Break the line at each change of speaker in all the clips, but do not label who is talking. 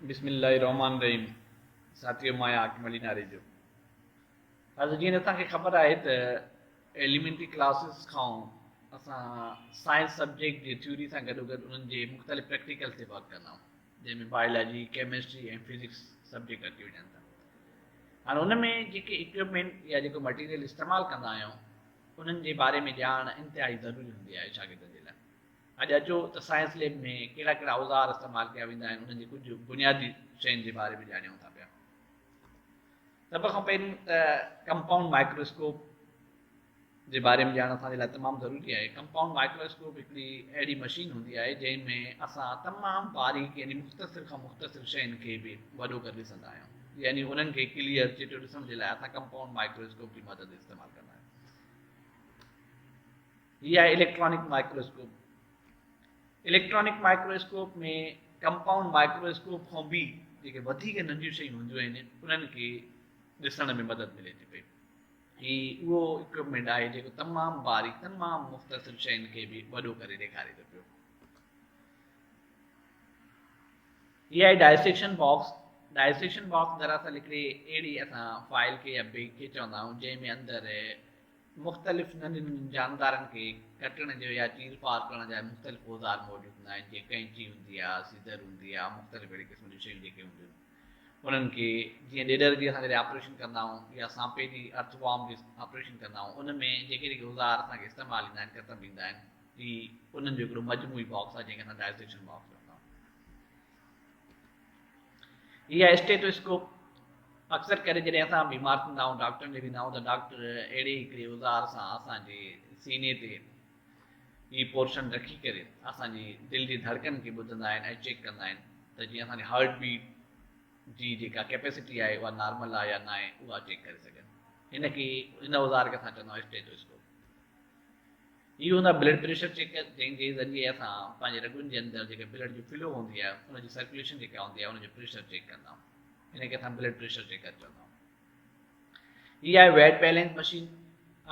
بسم الله الرحمٰن الرحيم ساٿيو مان آهيان حاڪم علي ناريجو. ساٿيو جيئن اسان کي خبر آهي ته ايليمينٽري ڪلاسز کان اسان سائنس سبجيڪٽ جي ٿيوري سان گڏو گڏ انهن جي مختلف پريڪٽيڪل تي ورڪ ڪندا آهيون جنهن ۾ بايولاجي، ڪيمسٽري ۽ فزڪس سبجيڪٽ اچي وڃن ٿا. هاڻي ان ۾ جيڪي اڪوپمينٽ يا جيڪو مٽيريل استعمال ڪندا آهيون انهن جي باري ۾ ڄاڻ انتهائي ضروري هوندي آهي شاگردن جي لاء. اڄ اچو ته سائنس ليب ۾ ڪهڙا ڪهڙا اوزار استعمال ڪيا ويندا آهن انهن جي ڪجهه بنيادي شين جي باري ۾ ڄاڻيون ٿا پيا. سڀ کان پهرين ته ڪمپائونڊ مائڪروسڪوپ جي باري ۾ ڄاڻ اسان جي لاء تمام ضروري آهي. ڪمپائونڊ مائڪروسڪوپ هڪڙي اهڙي مشين هوندي آهي جنهن ۾ اسان تمام باريڪ يعني مختصر کان مختصر شين کي به وڏو ڪري ڏسندا آهيون يعني انهن کي ڪليئر چٽو ڏسڻ جي لاء اسان ڪمپائونڊ مائڪروسڪوپ جي مدد استعمال ڪندا آهيون. هي آهي electronic microscope. Electronic microscope ۾ compound microscope کان به جيڪي وڌيڪ ننڍيون شيون هونديون آهن انهن کي ڏسڻ ۾ مدد ملي ٿي پئي. هي اهو اڪوپمينٽ آهي جيڪو تمام باريڪ تمام مختصر شين کي به وڏو ڪري ڏيکاري ٿو پيو. هي آهي ڊائسيڪشن باڪس. ڊائسيڪشن باڪس دراصل هڪڙي اهڙي اسان فائل کي يا بيگ کي چوندا آهيون جنهن ۾ اندر مختلف ننڍن ننڍن جاندارن کي ڪٽڻ جو يا چير ڦاڙ ڪرڻ جا مختلف اوزار موجود هوندا آهن جيئن قينچي هوندي آهي، سيزر هوندي آهي، مختلف اهڙي قسم جون شيون جيڪي هونديون آهن انهن کي جيئن ڏيڏر جي اسان جڏهن آپريشن ڪندا آهيون يا سانپي جي ارٿ وارم جي آپريشن ڪندا آهيون ان ۾ جيڪي جيڪي اوزار اسان کي استعمال ايندا آهن ڪتب ايندا آهن هي انهن جو هڪڙو مجموعي باڪس آهي جنهن کي اسان ڊائسيڪشن باڪس چوندا آهيون. هي آهي اسٽيٿوسڪوپ. اڪثر ڪري جڏهن اسان بيمار ٿيندا آهيون ڊاڪٽرن ڏي ويندا آهيون ته ڊاڪٽر اهڙي هڪڙي اوزار سان اسان جي سيني تي هي پورشن رکي ڪري اسان جي دل جي ڌڙڪن کي ٻڌندا آهن ۽ چيڪ ڪندا آهن ته جيئن اسان جي هارٽ بيٽ جي جيڪا ڪيپيسٽي آهي اها نارمل آهي يا ناهي اها چيڪ ڪري سگهن. هن کي هن اوزار کي اسان چوندا آهيون اسٽيٿوسڪوپ. هي هوندو آهي بلڊ پريشر چيڪر جنهن جي ذريعي اسان پنهنجي رڳن جي اندر جيڪا بلڊ جي فلو هوندي آهي ان جي سرڪيوليشن جيڪا هوندي آهي ان جو پريشر چيڪ ڪندا آهيون ان کي اسان بلڊ پريشر چيڪر چوندا آهيون. هي آهي ويٽ بيلنس مشين.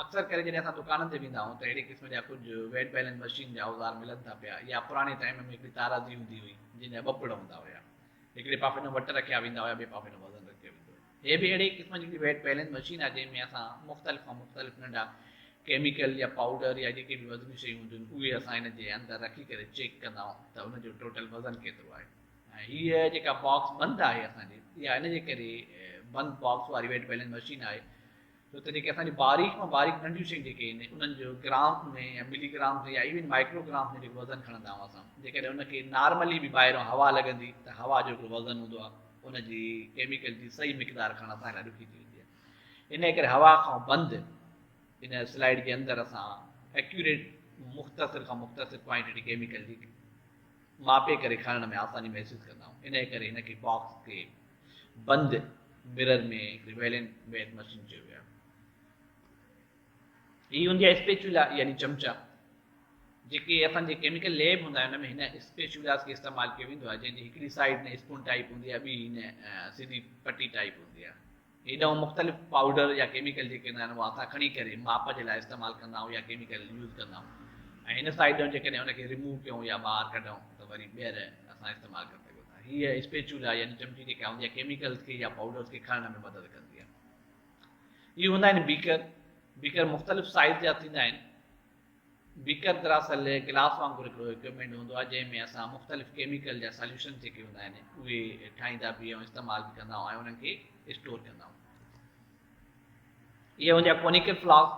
اڪثر ڪري جڏهن اسان دڪانن تي ويندا آهيون ته اهڙي قسم جا ڪجهه ويٽ بيلنس مشين جا اوزار ملن ٿا پيا يا پراڻي ٽائيم ۾ هڪڙي تارازي هوندي هئي جنهن جا ٻه پڙ هوندا هيا هڪڙي پاسي ۾ وٽ رکيا ويندا هيا ٻئي پاسي ۾ وزن رکيو ويندو هيو. هي به اهڙي قسم جي هڪڙي ويٽ بيلنس مشين آهي جنهن ۾ اسان مختلف کان مختلف ننڍا ڪيميڪل يا پائوڊر يا جيڪي به وزني شيون هونديون آهن اهي اسان هن جي اندر رکي ڪري چيڪ ڪندا آهيون ته ان جو ٽوٽل وزن ڪيترو آهي ۽ هيء جيڪا باڪس بند آهي اسان جي اها ان جي ڪري بند باڪس واري ويٽ بيلنس مشين آهي ڇو ته جيڪي اسان جي باريڪ مان باريڪ ننڍيون شيون جيڪي آهن انهن جو گرام ۾ يا ملي گرام ۾ يا ايون مائڪرو گرام ۾ جيڪو وزن کڻندا آهيون اسان جيڪڏهن ان کي نارملي به ٻاهران هوا لڳندي ته هوا جو هڪڙو وزن هوندو آهي ان جي ڪيميڪل جي صحيح مقدار کڻڻ اسان لاء ڏکي ٿي ويندي آهي ان ڪري هوا کان بند ان سلائيڊ جي اندر اسان ايڪيوريٽ مختصر کان مختصر ڪوانٽيٽي ڪيميڪل جي ماپي ڪري کڻڻ ۾ آساني محسوس ڪندا آهيون ان ڪري هن کي باڪس کي بند مرر ۾ هڪڙي ويلنٽ ويٽ مشين چيو ويو آهي. هي هوندي آهي اسپيچولا يعني چمچا جيڪي اسان جي ڪيميڪل ليب هوندا آهن ان ۾ هن اسپيچولاز کي استعمال ڪيو ويندو آهي جنهن جي هڪڙي سائيڊ ۾ اسپون ٽائيپ هوندي آهي ٻي هن سڌي پٽي ٽائيپ هوندي آهي. هيڏانهن مختلف پائوڊر يا ڪيميڪل جيڪي هوندا آهن اها اسان کڻي ڪري ماپ جي لاء استعمال ڪندا آهيون يا ڪيميڪل يوز ڪندا آهيون ۽ هن سائيڊ ڏانهن جيڪڏهن ان کي ريموو ڪيون يا ٻاهر ڪڍون ته وري ٻيهر اسان استعمال ڪري سگهون ٿا. هيء اسپيچولا يعني چمچي جيڪا هوندي آهي ڪيميڪلز کي يا پائوڊرز کي کڻڻ ۾ مدد ڪندي آهي. هي هوندا آهن بيڪر. بيڪر مختلف سائيز جا ٿيندا آهن. بيڪر دراصل گلاس وانگر هڪڙو اڪوپمينٽ هوندو آهي جنهن ۾ اسان مختلف ڪيميڪل جا ساليوشن جيڪي هوندا آهن اهي ٺاهيندا به ۽ استعمال به ڪندا آهيون ۽ انهن کي اسٽور ڪندا آهيون. اهي هوندي آهي ڪونيڪل فلاسڪ.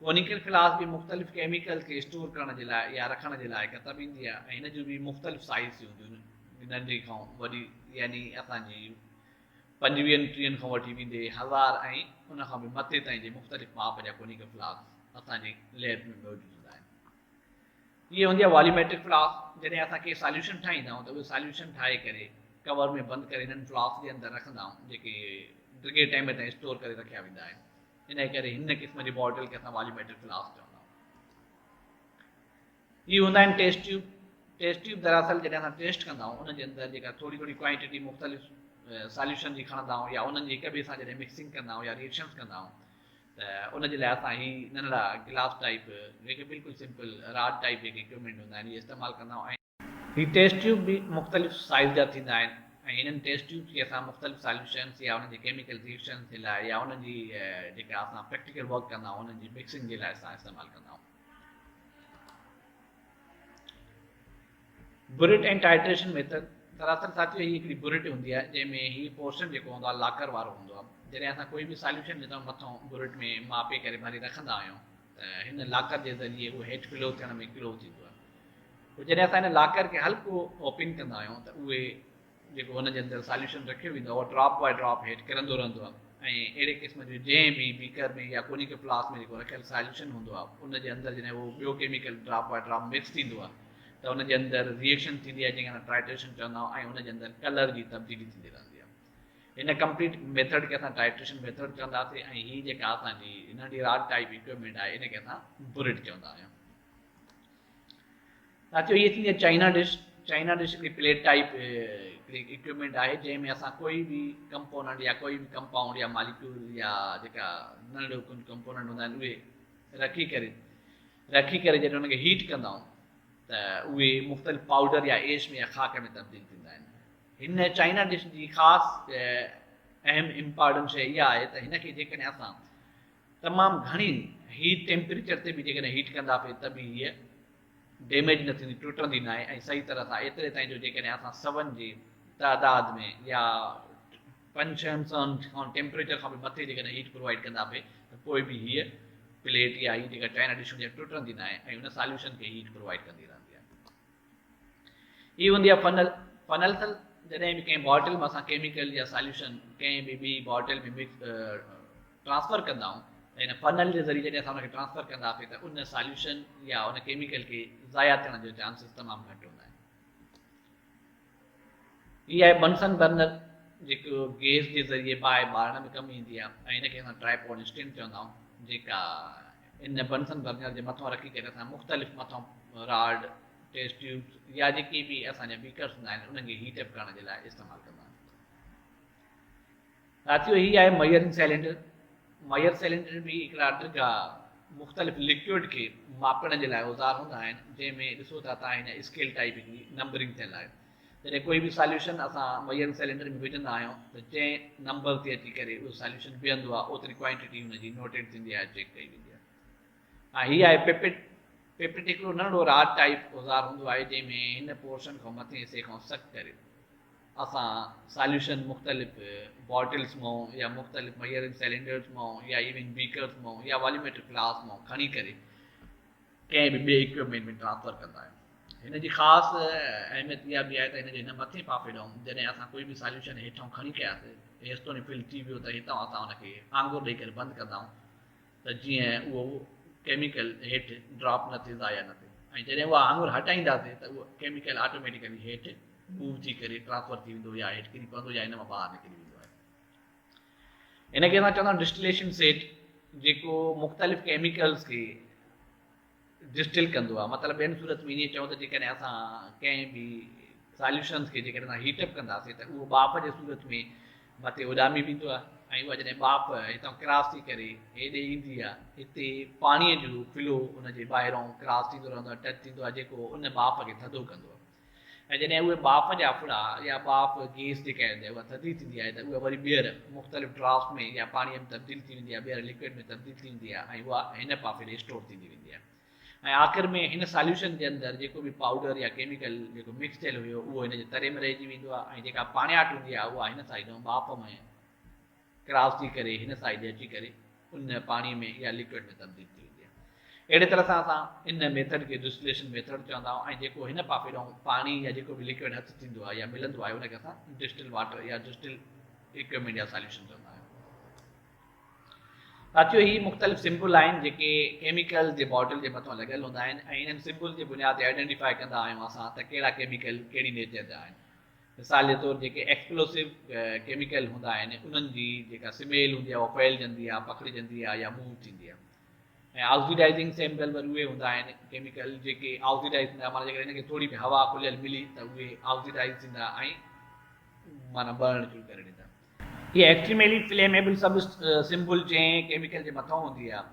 ڪونيڪل فلاسڪ به مختلف ڪيميڪل کي اسٽور ڪرڻ جي لاء يا رکڻ جي لاء ڪتب ايندي آهي ۽ هن جون به مختلف سائيز هونديون آهن ننڍي کان وڏي يعني اسان جي پنجويهن ٽيهن کان وٺي ويندي هزار ۽ ان کان به مٿي تائين جي مختلف ماپ جا ڪونيڪل فلاسڪ اسان جي ليب ۾ موجود هوندا آهن. هيء هوندي آهي واليوميٽرڪ فلاسڪ، جڏهن اسان ڪي ساليوشن ٺاهيندا آهيون ته اهي ساليوشن ٺاهي ڪري ڪور ۾ بند ڪري هنن فلاسڪ جي اندر رکندا آهيون جيڪي ڊگهي ٽائيم تائين اسٽور ڪري رکيا ويندا آهن. انهيء ڪري هن قسم جي باٽل کي اسان واليوميٽرڪ فلاسڪ چوندا آهيون. هي هوندا آهن ٽيسٽ ٽيوب. ٽيسٽ ٽيوب دراصل جڏهن اسان ٽيسٽ ڪندا آهيون ان جي اندر جيڪا ٿوري ٿوري ڪوانٽيٽي مختلف ساليوشن جي کڻندا آهيون يا انهن جي هڪ ٻئي سان جڏهن مڪسنگ ڪندا آهيون يا ريئڪشنس ڪندا آهيون ته ان جي لاء اسان هي ننڍڙا گلاس ٽائيپ جيڪي بلڪل سمپل راڊ ٽائيپ جيڪي اڪوپمينٽ هوندا آهن اهي استعمال ڪندا آهيون ۽ هي ٽيسٽ ٽيوب به مختلف سائيز جا ٿيندا آهن ۽ انهن ٽيسٽ ٽيوبس کي اسان مختلف ساليوشنس يا انهن جي ڪيميڪل ريئيڪشنس جي لاء يا انهن جي جيڪا اسان پريڪٽيڪل ورڪ ڪندا آهيون انهن جي مڪسنگ جي لاء اسان استعمال ڪندا آهيون. برٽ ۽ ٽائٽريشن ميٿڊ، دراصل ساٿيو هي هڪڙي برٽ هوندي آهي جنهن ۾ هي پورشن جيڪو هوندو آهي لاڪر وارو هوندو آهي. جڏهن اسان ڪوئي به ساليوشن جتان مٿان برٽ ۾ ماپي ڪري ڀري رکندا آهيون ته هن لاڪر جي ذريعي اهو هيٺ فلو ٿيڻ ۾ ڪلوز ٿيندو آهي. پوء جڏهن اسان هن لاڪر کي هلڪو اوپن ڪندا آهيون ته اهي جيڪو ان جي اندر ساليوشن رکيو ويندو آهي اهو ڊراپ باء ڊراپ هيٺ ڪرندو رهندو آهي ۽ اهڙي قسم جو جنهن به بيڪر ۾ يا ڪونيڪل فلاسڪ ۾ جيڪو رکيل ساليوشن هوندو آهي ان جي اندر جڏهن اهو ٻيو ڪيميڪل ڊراپ باء ڊراپ مڪس ٿيندو آهي ته ان جي اندر ريئيڪشن ٿيندي آهي جنهن کي اسان ٽرائٽريشن چوندا آهيون ۽ ان جي اندر ڪلر جي تبديلي ٿيندي رهندي آهي. هن ڪمپليٽ ميٿڊ کي اسان ٽائٽريشن ميٿڊ چونداسين ۽ هي جيڪا اسان جي ننڍي راڊ ٽائيپ اڪوپمينٽ آهي ان کي اسان برٽ چوندا آهيون. ساٿيو هي ٿيندي آهي چائنا ڊش. چائنا ڊش هڪڙي پليٽ ٽائيپ هڪڙي اڪوپمينٽ آهي جنهن ۾ اسان ڪوئي به ڪمپوننٽ يا ڪوئي به ڪمپائونڊ يا ماليڪيول يا جيڪا ننڍڙو ڪجهه ڪمپوننٽ هوندا آهن اهي رکي ڪري رکي ڪري جڏهن ان کي هيٽ ڪندا آهيون ته اهي مختلف پائوڊر يا ايش ۾ يا خاڪ ۾ تبديل ٿيندا آهن. هن چائنا ڊش جي خاص اهم امپارٽنٽ شيء اها آهي ته هن کي جيڪڏهن اسان تمام گهڻي هيٽ ٽيمپريچر تي به جيڪڏهن هيٽ ڪنداسين ته به هيء ڊيميج نه ٿيندي، ٽٽندي ناهي ۽ صحيح طرح سان ايتري تائين جو جيڪڏهن اسان سون جي تعداد ۾ يا پنج ڇهن سون کان ٽيمپريچر کان به مٿي جيڪڏهن هيٽ پرووائيڊ ڪنداسين ته پوء به هيء پليٽ يا هي جيڪا چائنا ڊش هوندي آهي ٽٽندي ناهي ۽ ان ساليوشن کي هيٽ پرووائيڊ ڪندي رهندي آهي. هي هوندي آهي فنل. فنل سل جڏهن به ڪنهن باٽل مان اسان ڪيميڪل يا ساليوشن ڪنهن به ٻي باٽل ۾ مڪس ٽرانسفر ڪندا آهيون ته هن فنل جي ذريعي جڏهن اسان ان کي ٽرانسفر ڪنداسين ته ان ساليوشن يا ان ڪيميڪل کي ضايع ٿيڻ جو چانسز تمام گهٽ هوندا آهن. هي آهي بنسن برنر جيڪو گيس جي ذريعي باهه ٻارڻ ۾ ڪم ايندي آهي ۽ هن کي اسان ٽرائپوڊ اسٽينڊ چوندا آهيون جيڪا ان بنسن برنر جي مٿان رکي ڪري اسان مختلف مٿان راڊ، ٽيسٽ ٽيوبس يا جيڪي به اسان جا بيڪرس هوندا آهن انهن کي هيٽ اپ ڪرڻ جي لاء استعمال ڪندا آهيون. ساٿيو هي آهي ميئرنگ سيلينڊر. ميئر سيلينڊر به هڪڙا ڊگها مختلف لڪوئڊ کي ماپڻ جي لاء اوزار هوندا آهن جنهن ۾ ڏسو ٿا تان هن اسڪيل ٽائيپ هڪڙي نمبرنگ ٿيل آهي. جڏهن ڪوئي به ساليوشن اسان ميئرنگ سيلينڊر ۾ وجهندا آهيون ته جنهن نمبر تي اچي ڪري اهو ساليوشن بيهندو آهي اوتري ڪوانٽيٽي هن جي نوٽيڊ ٿيندي آهي چيڪ ڪئي ويندي آهي. ۽ هي آهي پپٽ. پپٽ هڪڙو ننڍڙو راڊ ٽائيپ اوزار هوندو آهي جنهن ۾ هن پورشن کان مٿين حصي کان سڪ ڪري اسان ساليوشن مختلف باٽلز مان يا مختلف ميئرنگ سيلينڊرز مان يا ايون بيڪرز مان يا واليوميٽرڪ فلاسڪ مان کڻي ڪري ڪنهن به ٻئي اڪوپمينٽ ۾ ٽرانسفر ڪندا آهيون. هن جي خاص اهميت اها به آهي ته هن جي هن مٿين پاسي ڏانهن جڏهن اسان ڪوئي به ساليوشن هيٺان کڻي ڪياسي هيستوڻي فل ٿي ويو ته هتان اسان ان کي آڱر ڏئي ڪري بند ڪندا آهيون ته جيئن اهو ڪيميڪل هيٺ ڊراپ نه ٿئي ضايع نه ٿئي ۽ جڏهن اها آڱر هٽائينداسين ته اهو ڪيميڪل آٽوميٽيڪلي هيٺ موو ٿي ڪري ٽرانسفر ٿي ويندو يا هيٺ ڪري پوندو يا هن مان ٻاهر نڪري ويندو آهي. هن کي اسان چوندا آهيون ڊسٽليشن سيٽ جيڪو مختلف ڪيميڪلز کي ڊسٽل ڪندو آهي مطلب ٻين صورت ۾ ائين چئون ته جيڪڏهن اسان ڪنهن به ساليوشنز کي جيڪڏهن اسان هيٽ اپ ڪنداسين ته اهو ٻاڦ جي صورت ۾ مٿي اڏامي ويندو آهي ۽ اها جڏهن ٻاڦ هتان ڪراس ٿي ڪري هيڏي ايندي آهي هتي پاڻيء جو فلو ان جي ٻاهران ڪراس ٿيندو رهندو آهي ٽچ ٿيندو آهي جيڪو ان ٻاڦ کي ٿڌو ڪندو آهي ۽ جڏهن اهي ٻاڦ جا ڦڙا يا ٻاڦ گيس جيڪا هوندي آهي اها ٿڌي ٿيندي آهي ته اها وري ٻيهر مختلف ڊرافٽ ۾ يا پاڻيء ۾ تبديل ٿي ويندي آهي ٻيهر لڪوئڊ ۾ تبديل ٿي ويندي آهي ۽ اها هن پاسي ڏي اسٽور ٿيندي ويندي آهي ۽ آخر ۾ هن ساليوشن جي اندر جيڪو به پائوڊر يا ڪيميڪل جيڪو مڪس ٿيل هيو اهو هن جي تري ۾ رهجي ويندو آهي ۽ جيڪا پاڻياٺ هوندي آهي اها هن سائيڊ ٻاڦ ۾ ڪراس ٿي ڪري هن سائيڊ اچي ڪري ان پاڻي ۾ يا لڪوئڊ ۾ تبديل ٿي ويندي آهي. اهڙي طرح سان اسان ان ميٿڊ کي ڊسٽليشن ميٿڊ چوندا آهيون ۽ جيڪو هن پاسي ڏانهن پاڻي يا جيڪو به لڪوئڊ هٿ ٿيندو آهي يا ملندو آهي ان کي اسان ڊسٽل واٽر يا ڊسٽل اڪوپمينٽ يا ساليوشن چوندا آهيون. ساٿيو هي مختلف سمبل آهن جيڪي ڪيميڪل جي باٽل جي مٿان لڳل هوندا آهن ۽ انهن سمبل جي بنياد تي آئيڊينٽيفائي ڪندا آهيون اسان ته ڪهڙا ڪيميڪل ڪهڙي نيچر جا آهن. مثال جي طور جيڪي ايڪسپلوسو ڪيميڪل هوندا آهن انهن جي جيڪا سميل هوندي آهي اها ڦهلجندي آهي پکڙجندي آهي يا موو ٿيندي آهي ۽ آڪسيڊائزنگ سيمپل وري اهي هوندا آهن ڪيميڪل جيڪي آڪسيڊائز ٿيندا معنيٰ جيڪڏهن هن کي ٿوري به هوا کليل ملي ته اهي آڪسيڊائز ٿيندا ۽ معنيٰ ٻرڻ شروع ڪري ڏيندا. هي ايڪسٽريملي فليميبل سب سمبل جنهن ڪيميڪل جي مٿان هوندي آهي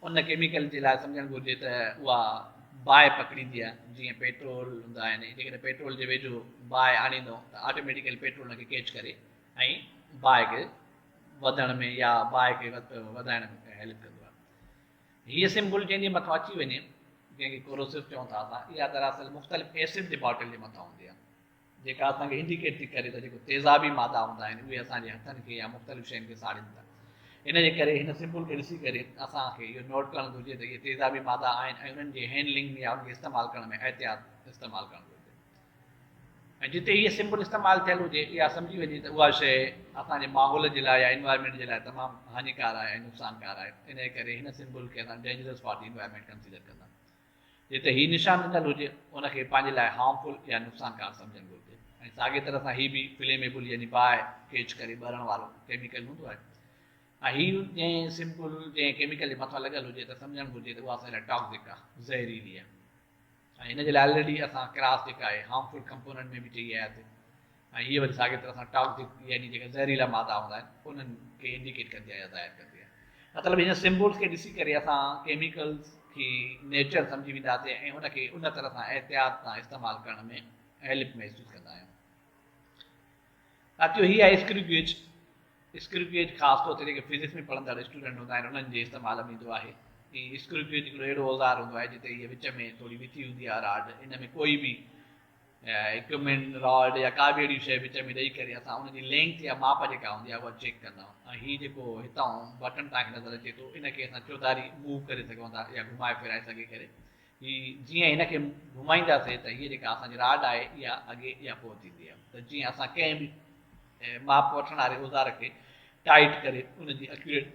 ان ڪيميڪل جي لاء سمجهڻ گهرجي ته اها باهه پڪڙيندي آهي جيئن پيٽرول هوندا آهن جيڪڏهن پيٽرول جي ويجهو باهه آڻيندو ته آٽوميٽيڪلي پيٽرول ان کي ڪيچ ڪري ۽ باهه کي وڌڻ ۾ يا باهه کي وڌائڻ ۾ هيلپ ڪندو آهي. هيء سمبل جنهن جي مٿان اچي وڃي جنهن کي ڪوروسف چئون ٿا اسان اها دراصل مختلف ايسڊ جي باٽل جي مٿان هوندي آهي. جيڪا اسان کي انڊيڪيٽ ٿي ڪري ته جيڪو تيزابي مادا هوندا آهن اهي اسان جي هٿن کي يا مختلف شين کي ساڙين ٿا. ان جي ڪري هن سمبل کي ڏسي ڪري اسان کي اهو نوٽ ڪرڻ گهرجي ته اهي تيزابي مادا آهن ۽ انهن جي هينڊلنگ يا ان کي استعمال ڪرڻ ۾ احتياط استعمال ڪرڻ گهرجي ۽ جتي هيء سمبل استعمال ٿيل هجي اها سمجهي وڃي ته اها شيء اسان جي ماحول جي لاء يا انوائرمينٽ جي لاء تمام هاڃيڪار آهي ۽ نقصانڪار آهي. ان جي ڪري هن سمبل کي اسان dangerous for the environment consider ڪندا. جتي هي نشان ڏنل هجي ان کي پنهنجي لاء هارمفل يا نقصانڪار سمجهڻ گهرجي ۽ ساڳي طرح سان هي به فليميبل يعني باهه ڪيچ ڪري ٻرڻ وارو ڪيميڪل هوندو آهي ۽ هي جنهن سمپل جنهن ڪيميڪل جي مٿان لڳل هجي ته سمجهڻ گهرجي ته اها اسان لاء ٽاڪزڪ آهي زهريلي آهي ۽ هن جي لاء آلريڊي اسان ڪراس جيڪا آهي هارمفل ڪمپوننٽ ۾ به چئي آياسي ۽ هيء وري ساڳي طرح سان ٽاڪسڪ يعني جيڪا زهريلا مادا هوندا آهن انهن کي انڊيڪيٽ ڪندي آهي يا ظاهر ڪندي آهي. مطلب هن سمبولز کي ڏسي ڪري اسان ڪيميڪلز کي نيچر سمجهي وينداسين ۽ ان کي ان طرح سان احتياط سان استعمال ڪرڻ ۾ هيلپ محسوس ڪندا آهيون. ساٿيو هي آهي اسڪريو گيج. اسڪريو گيج خاص طور تي جيڪي فزڪس ۾ پڙهندڙ اسٽوڊنٽ هوندا آهن انهن جي استعمال ۾ ايندو آهي. هي اسڪريو گيج هڪڙو اهڙو اوزار هوندو آهي جتي هيء وچ ۾ ٿوري وٿي هوندي آهي راڊ ان ۾ ڪوئي به ايڪوپمينٽ راڊ يا ڪا به اهڙي شيء وچ ۾ ڏئي ڪري اسان ان جي لينٿ يا ماپ جيڪا هوندي آهي اها چيڪ ڪندا آهيون ۽ هي جيڪو هتان بٽڻ توهان کي نظر اچي ٿو ان کي اسان چوڌاري موو ڪري سگهون ٿا يا گهمائي ڦيرائي سگهي ڪري هي جيئن هن کي گهمائينداسين ته هيء جيڪا اسان جي راڊ آهي اها اڳي يا پوء ٿيندي آهي ته جيئن اسان ڪنهن به ماپ وٺڻ واري اوزار کي ٽائيٽ ڪري ان جي اڪيوريٽ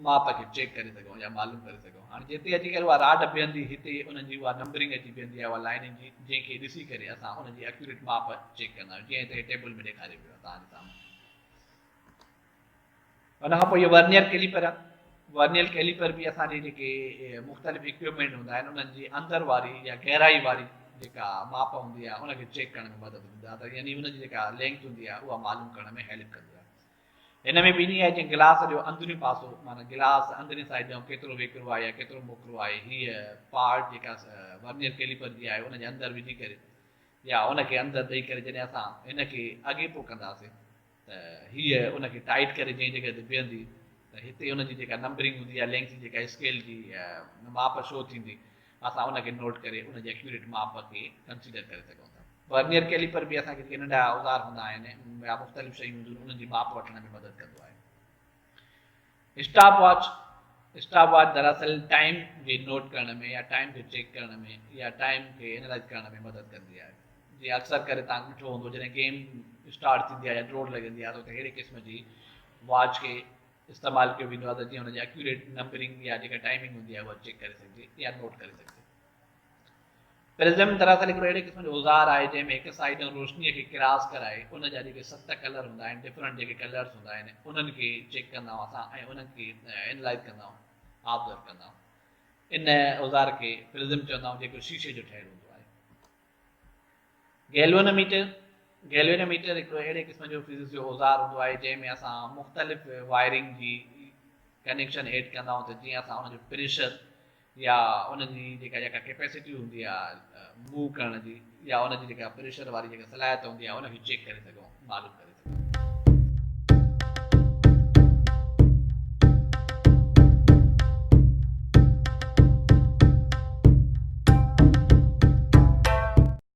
ماپ کي چيڪ ڪري سگهون يا معلوم ڪري سگهون. هاڻي جتي اچي ڪري اها راڊ بيهندي هتي ان جي اها نمبرنگ اچي بيهندي آهي اها لائنن جي جنهن کي ڏسي ڪري اسان ان جي اڪيوريٽ ماپ چيڪ ڪندا آهيون جيئن هتي ٽيبل ۾ ڏيکاريو ويو آهي توهان جي سامهون. ان کان پوء اهو ورنيئر ڪيليپر آهي. ورنيئر ڪيليپر به اسان جي جيڪي مختلف اڪوپمينٽ هوندا آهن انهن جي اندر واري يا گهرائي واري جيڪا ماپ هوندي آهي ان کي چيڪ ڪرڻ ۾ مدد ڏيندو آهي ته يعني ان جي جيڪا لينٿ هوندي آهي اها معلوم ڪرڻ ۾ هيلپ ڪندو آهي. هن ۾ به ائين آهي جيئن گلاس جو اندريون پاسو معنيٰ گلاس اندرين سائيڊ ڏانهن ڪيترو ويڪرو آهي يا ڪيترو موڪرو آهي هيء پارٽ جيڪا ورنيئر ڪيليپر جي آهي ان جي اندر وجهي ڪري يا ان کي اندر ڏئي ڪري جڏهن اسان هن کي اڳي پوء ڪنداسين ته هيء ان کي ٽائيٽ ڪري جنهن جڳهه تي بيهندي ته هتي ان جي جيڪا نمبرنگ هوندي يا لينٿ جي جيڪا اسڪيل جي ماپ شو ٿيندي اسان ان کي نوٽ ڪري ان جي اڪيوريٽ ماپ کي ڪنسيڊر ڪري سگهون ٿا. ورنيئر ڪيليپر به اسان کي جيڪي ننڍا اوزار هوندا آهن يا مختلف شيون هونديون آهن انهن جي ماپ وٺڻ ۾ مدد ڪندو آهي. اسٽاپ واچ، اسٽاپ واچ دراصل ٽائيم جي نوٽ ڪرڻ ۾ يا ٽائيم کي چيڪ ڪرڻ ۾ يا ٽائيم کي اينالائز ڪرڻ ۾ مدد ڪندي آهي. جيئن اڪثر ڪري توهان ڏٺو هوندو جڏهن گيم اسٽارٽ ٿيندي آهي يا ڊوڙ لڳندي آهي ته اتي اهڙي قسم جي واچ کي استعمال ڪيو ويندو آهي ته جيئن ان جي اڪيوريٽ نمبرنگ يا جيڪا ٽائمنگ هوندي آهي اها چيڪ ڪري سگهجي يا نوٽ ڪري سگهجي. پرزم دراصل هڪڙو اهڙي قسم جو اوزار آهي جنهن ۾ هڪ سائيڊ روشنيء کي ڪراس ڪرائي ان جا جيڪي ست ڪلر هوندا آهن ڊفرنٽ جيڪي ڪلرس هوندا آهن انهن کي چيڪ ڪندا آهيون اسان ۽ انهن کي اينالائز ڪندا آهيون آبزرو ڪندا آهيون ان اوزار کي پرزم چوندا آهيون جيڪو شيشي جو ٺهيل هوندو آهي. گيلوينوميٽر، گيلوينوميٽر هڪڙو اهڙي قسم جو فزڪس جو اوزار هوندو آهي جنهن ۾ اسان مختلف وائرنگ جي ڪنيڪشن ايڊ ڪندا آهيون ته جيئن اسان ان جو پريشر يا ان جي جيڪا جيڪا ڪيپيسٽي هوندي آهي موو ڪرڻ جي يا ان جي جيڪا پريشر واري جيڪا صلاحيت هوندي آهي ان کي چيڪ ڪري سگهون معلوم ڪري سگهون.